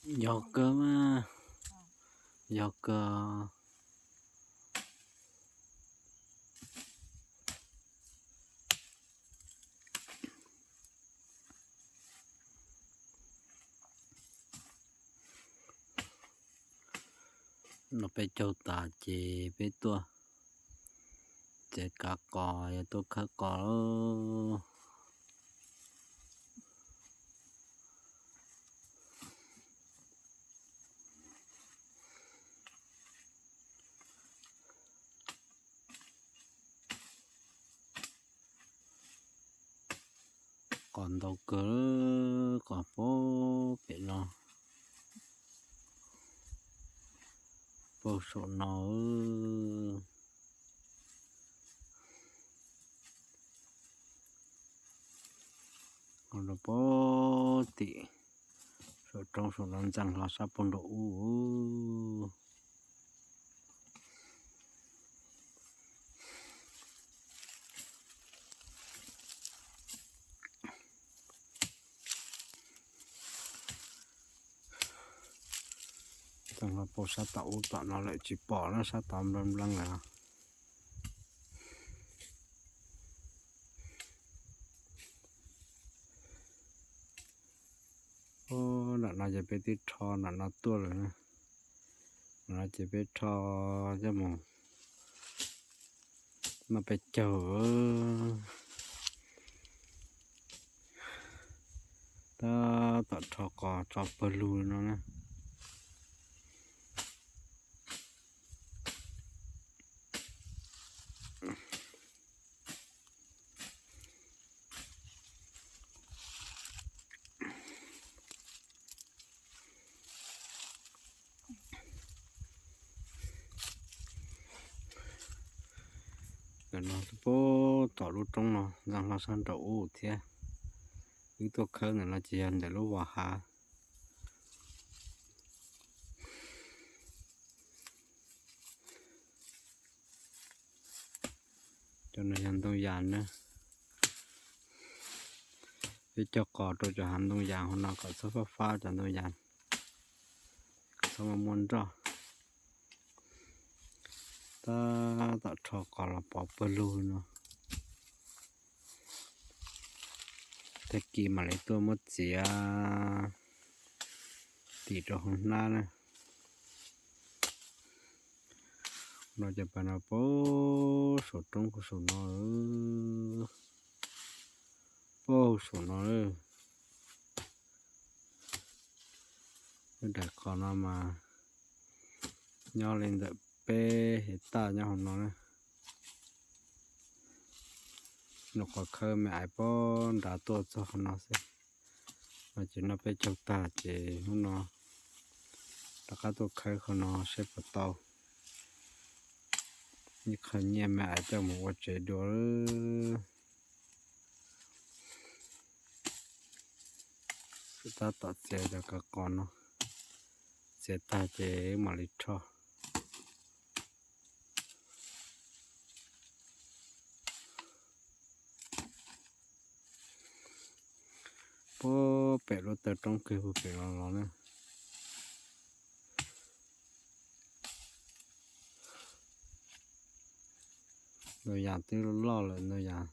Yog kawg mas, yog kawg. No peb caug tas ces peb tuaj txiav kav qos, yog tuaj khawb qos. Qos ntau kawg, qos puag pem no, puag saum no. Qos rau puag tim saum roob saum no ntxeev hlo sab puag nraum ub. Tau los pom sab tom ub tom no lawm tsis pom na, sab tod nplees nplees lawm. Nram no ces peb twb rho nram no tuaj lawm na. Nram no ces peb rho coj mus noj peb caug. Tab tom rho qos tso pawg lug no na. Ntawm no puag tom lub roob no ntxeev hlo sab nraum ub thiab. Wb tuaj khawb ntawm no ces yog ntawm lub vos hav. Cov no yog ntoo yas na. Peb cog qos rau cov hav ntoo yas hauv no kom txhob fab fab cov ntoo yas, kom txhob muaj muaj nroj. Tab tom rho qos los pov pawg lug no. Tag kis mam li tuaj muab txiav tim rau hauv hnab na. No ces pas no puag saum roob puag saum no, puag saum no. Lub daim qos no mas nyob li ntawm peb hais taj nyob hauv no na. Nyuam qhuav khawb me aiv puag nrad tuaj txog qhov no xwb. No ces noj peb caug tag ces hnub no rov qab tuaj khawb qhov no seb puas tau. Ib qho nyiaj me aiv coj mus ua tsev dua. Tab tom txiav cov kav qos no, txiav tag ces mam li rho. Puag pem lub taw roob kawg puag pem los los na. Ntoo yas twb loj loj lawm, ntoo yas